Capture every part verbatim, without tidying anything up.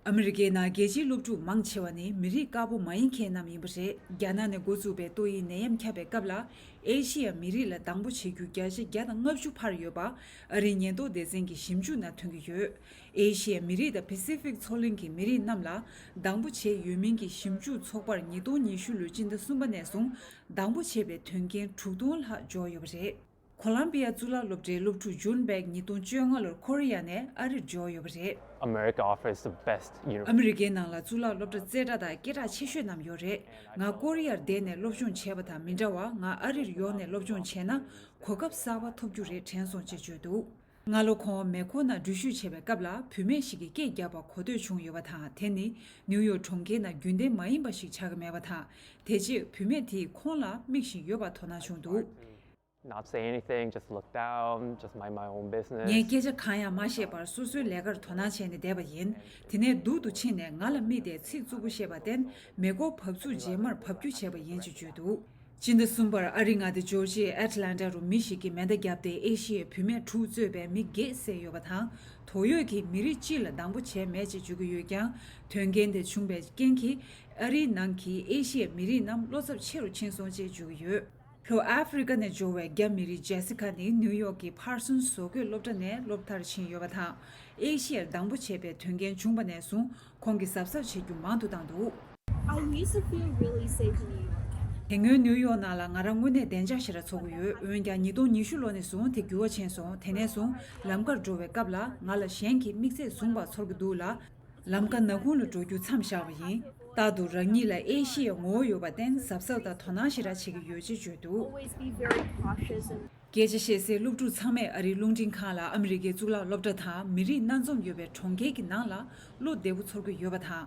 ཨ་མི་རི་ཀའི་ནང་རྒྱལ་སྤྱིའི་སློབ་ཕྲུག་མང་ཆེ་བ་ནི་མི་རིགས་དཀར་པོ་མ་ཡིན་མཁན་རྣམས་ཡིན་པ་རེད། རྒྱ་ནག་ནས་འགོ་བཙུགས་པའི་ཏོག་དབྱིབས་ནད་ཡམས་ཁྱབ་པའི་སྐབས་ལ། ཨེ་ཤི་ཡ་མི་རིགས་ལ་སྡང་པོ་བྱེད་རྒྱུ་བརྒྱ་ཆ་བརྒྱ་དང་ལྔ་བཅུ་འཕར་ཡོད་པ། ཨ་རིའི་ཉེན་རྟོག་སྡེ་ཚན་གྱི་ཞིབ་འཇུག་ནང་ཐོན་གྱི་ཡོད། ཨེ་ཤི་ཡ་མི་རིགས་དང་པེ་སི་ཕིག་མཚོ་གླིང་གི་མི་རིགས་རྣམས་ལ་སྡང་པོ་བྱས་ཡོད་མིན་གྱི་ཞིབ་འཇུག་ཚོགས་པར་ཉིས་སྟོང་ཉི་ཤུ་ལོའི་སྤྱི་ཟླ་གསུམ་པ་ནས་བཟུང་སྡང་པོ་བྱས་པའི་དོན་རྐྱེན་དྲུག་སྟོང་ལྷག་འབྱོར་ཡོད་པ་རེད། ཁོ་ལམ་བི་ཡ་གཙུག་ལག་སློབ་གྲྭའི་སློབ་ཕྲུག་ཇུན་བྷེག་ཉིས་སྟོང་བཅོ་ལྔ་ལོར་ཁོ་རི་ཡ་ནས་ཨ་རིར་འབྱོར་ཡོད་པ་རེད། America offers the best university. ཨ་མི་རི་ཀའི་ནང་ལ་གཙུག་ལག་སློབ་གྲྭ་རྩེ་གྲས་དང་སྐད་གྲགས་ཆེ་ཤོས་རྣམས་ཡོད་རེད། ང་ཀོ་རི་ཡར་བསྡད་ནས་སློབ་སྦྱོང་བྱས་པ་དང་མི་འདྲ་བར། ང་ཨ་རིར་ཡོང་ནས་སློབ་སྦྱོང་བྱས་ན་གོ་སྐབས་གསར་པ་ཐོབ་རྒྱུ་རེད་དྲན་སོང་ཅེས་བརྗོད་འདུག་སྔ་ལོ་ཁོང་མེ་འཁོར་ནང་འགྲུལ་བཞུད་བྱས་པའི་སྐབས་ལ། བུད་མེད་ཞིག་གིས་སྐད་བརྒྱབ་པ་གོ་ཐོས་བྱུང་ཡོད་པ་དང་། དེ་ནི་ནིའུ་ཡོག་གྲོང་ཁྱེར་ནང་རྒྱུན་ལྡན་མ་ཡིན་པ་ཞིག་ཆགས་ཀྱི་མེད་པ་དང་། དེ་རྗེས་བུད་མེད་དེས་ཁོང་ལ་དམིགས་བཞིན་ཡོད་པ་དོ་སྣང་བྱུང་འདུག Not say anything, just look down, just mind my own business. ངས་སྐད་ཆ་གང་ཡང་མ་བཤད་པར་སོ་སོའི་ལས་ཀར་དོ་སྣང་བྱས་ནས་བསྡད་པ་ཡིན། དེ་ནས་སྡུག་ཏུ་ཕྱིན་ནས་ང་ལ་དམིགས་ཏེ་ཚིག་རྩུབ་པོ་བཤད་པར་བརྟེན། མེ་འཁོར་བབས་ཚུགས་རྗེས་མར་བབས་རྒྱུ་བྱས་པ་ཡིན་ཞེས་བརྗོད་འདུག་སྤྱི་ཟླ་གསུམ་པར་ཨ་རིའི་མངའ་སྡེ་ཇོར་ཇི་ཡའི་ཨེ་ཊ་ལན་ཊ་རུ་མི་ཞིག་གིས་མེ་མདའ་བརྒྱབ་སྟེ། ཨེ་ཤི་ཡའི་བུད་མེད་དྲུག་གཙོས་པའི་མི་བརྒྱད་བསད་ཡོད་པ་དང་། དོགས་ཡོད་ཀྱིས་མི་རིགས་སྤྱི་ལ་སྡང་པོ་བྱས་མེད་ཅེས་བརྗོད་ཀྱི་ཡོད་ཀྱང་། དོན་རྐྱེན་དེ་བྱུང་བའི་རྐྱེན་གྱིས་ཨ་རིའི་ནང་གི་ཨེ་ཤི་ཡའི་མི་རིགས་རྣམས་བློ་འཚབ་ཆེ་རུ་ཕྱིན་སོང་ཅེས་བརྗོད་ཀྱི་ཡོད། ལྷོ་ཨ་ཧྥེ་རི་ཀ་ནས་འབྱོར་བའི་རྒྱ་མི་རིགས་ཇེ་སི་ཁ་ནི་ནིའུ་ཡོག་གི་ཕར་སོན་བཟོ་བཀོད་སློབ་གྲྭ་ནས་སློབ་མཐར་ཕྱིན་ཡོད་པ་དང་། ཨེ་ཤི་ཡར་སྡང་པོ་བྱས་པའི་དོན་རྐྱེན་བྱུང་བ་ནས་བཟུང་ཁོང་གིས་གཟབ་གཟབ་བྱེད་རྒྱུ་མང་དུ་བཏང་འདུག I used to feel really safe in New York. དེ་སྔོན་ནིའུ་ཡོག་ནང་ལ་ང་རང་དངོས་གནས་བདེ་འཇགས་ཞེ་དྲག་ཚོར་གྱི་ཡོད། འོན་ཀྱང་ཉིས་སྟོང་ཉི་ཤུ་ལོ་ནས་བཟུང་དེ་འགྱུར་བ་ཕྱིན་སོང་། དེ་ནས་བཟུང་ལམ་ཁར་འགྲོ་བའི་སྐབས་ལ་ང་ལ་གཞན་གྱིས་དམིགས་བསལ་བཟུང་བ་ཚོར་གྱི་འདུག་ལ། ལམ་ཁ་ནག་ཁུང་ལ་འགྲོ་རྒྱུ་མཚམས་བཞག་པ་ཡིན། རྟག་ཏུ་རང་ཉིད་ལ་ཨེ་ཤི་ཡའི་ངོ་བོ་ཡོད་པར་བརྟེན་གཟབ་གཟབ་དང་དོ་སྣང་ཞེ་དྲག་བྱེད་ཀྱི་ཡོད་ཅེས་བརྗོད་འདུག Always be very cautious and སྐད་ཆ་བཤད་སའི་སློབ་ཕྲུག་ཚང་མས་ཨ་རིའི་རླུང་འཕྲིན་ཁང་ལ་ཨ་མི་རི་ཀའི་གཙུག་ལག་སློབ་གྲྭ་དང་མི་རིགས་སྣ་འཛོམས་ཡོད་པའི་གྲོང་ཁྱེར་གྱི་ནང་ལ་བློ་བདེ་པོ་ཚོར་གྱི་ཡོད་པ་དང་།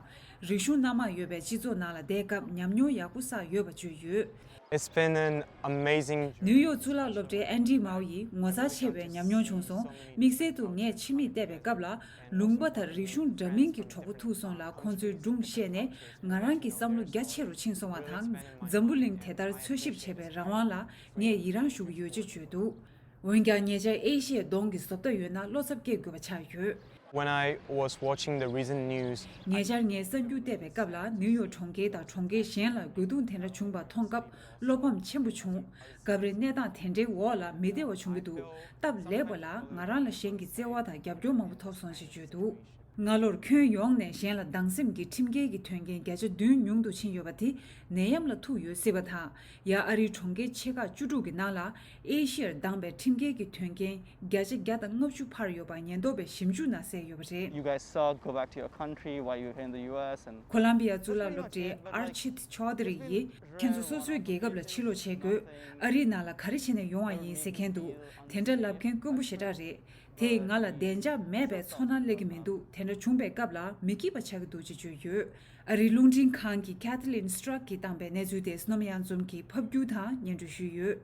རིག་གཞུང་སྣ་མང་ཡོད་པའི་སྤྱི་ཚོགས་ནང་ལ་བསྡད་སྐབས་ཉམས་མྱོང་ཡག་པོ་བསགས་ཡོད་པ་བརྗོད་ཡོད། It's been an amazing journey. ནིའུ་ཡོག་གཙུག་ལག་སློབ་གྲྭའི་ཨན་ཌི་མའོ་ཡིས་ངོ་མཚར་ཆེ་བའི་ཉམས་མྱོང་བྱུང་སོང་། དམིགས་བསལ་དུ་ངས་ཕྱི་མིག་བལྟས་པའི་སྐབས་ལ། ལུང་པ་དང་རིག་གཞུང་འདྲ་མིན་གྱི་གྲོགས་པོ་ཐུག་སོང་ལ། ཁོང་ཚོའི་སྒྲུང་བཤད་ནས་ང་རང་གི་བསམ་བློ་རྒྱ་ཆེ་རུ་ཕྱིན་སོང་བ་དང་། འཛམ་བུ་གླིང་དེ་ལྟར་འཚོལ་ཞིབ་བྱེད་པའི་རང་དབང་ལ་ངས་ཡི་རངས་ཞུ་གི་ཡོད་ཅེས་བརྗོད་འདུག་འོན་ཀྱང་ཉེ་ཆར་ཨེ་ཤི་ཡའི་གདོང་གི་བཟོ་ལྟ་ཡོད་ན་བློ་འཚབ་སྐྱེ་དགོས་པ་ཆགས་ཡོད། When I was watching the recent news, ཉེ་ཆར་ངས་གསར་འགྱུར་བལྟས་པའི་སྐབས་ལ། ནིའུ་ཡོག་གྲོང་ཁྱེར་དང་གྲོང་ཁྱེར་གཞན་ལ་རྒོལ་རྡུང་དེ་འདྲ་བྱུང་བ་མཐོང་སྐབས་བློ་ཕམ་ཆེན་པོ་བྱུང་། སྐབས་རེ་གནས་སྟངས་དེ་འདྲའི་འོག་ལ་མི་བདེ་བ་བྱུང་གི་འདུག་སྟབས་ལེགས་པ་ལ་ང་རང་ལ་གཞན་གྱི་བརྩེ་བ་དང་རྒྱབ་སྐྱོར་མང་པོ་ཐོབ་སོང་ཞེས་བརྗོད་འདུག་སྔ་ལོར་ཁྱོན་ཡོངས་ནས་གཞན་ལ་སྡང་སེམས་ཀྱི་ཁྲིམས་འགལ་གྱི་དོན་རྐྱེན་བརྒྱ་ཆ་བདུན་ཉུང་དུ་ཕྱིན་ཡོད་པ་དེ་ནད་ཡམས་ལ་ཐུག་ཡོད་སྲིད་པ་དང་། ཡང་ཨ་རིའི་གྲོང་ཁྱེར་ཆེ་ཁག་བཅུ་དྲུག་གི་ནང་ལ་ཨེ་ཤི་ཡར་སྡང་བའི་ཁྲིམས་འགལ་གྱི་དོན་རྐྱེན་བརྒྱ་ཆ་བརྒྱ་དང་ལྔ་བཅུ་འཕར་ཡོད་པ་ཉེན་རྟོག་པའི་ཞིབ་འཇུག་ནང་གསལ་ཡོད་པ་རེད། You guys suck. Go back to your country. Why you here in the U S and ཁོ་ལམ་བི་ཡ་གཙུག་ལག་སློབ་གྲྭའི་ཨར་ཆིད་ཆོ་དི་རི་ཡིས། ཁྱེད་ཚོ་སོ་སོའི་རྒྱལ་ཁབ་ལ་ཕྱིར་ལོག་བྱེད་དགོས། ཨ་རིའི་ནང་ལ་ག་རེ་བྱས་ནས་ཡོང་བ་ཡིན་ཟེར་མཁན་འདུག་དེ་འདྲ་ལབ་མཁན་དཀོན་པོ་ཞེ་དྲག་རེད། དེས་ང་ལ་བདེ་འཇགས་མེད་པའི་ཚོར་སྣང་སླེབས་ཀྱི་མི་འདུག་དེ་འདྲ་བྱུང་བའི་སྐབས་ལ་མི་སྐྱིད་པ་ཆགས་ཀྱི་འདུག་ཅེས་བརྗོད་ཡོད། ཨ་རིའི་རླུང་འཕྲིན་ཁང་གི་Kathleen Struck གིས་བཏང་པའི་གནས་ཚུལ་དེ་སྣོམ་གཡང་འཛོམས་ཀྱིས་ཕབ་སྒྱུར་དང་སྙན་སྒྲོན་ཞུས་ཡོད།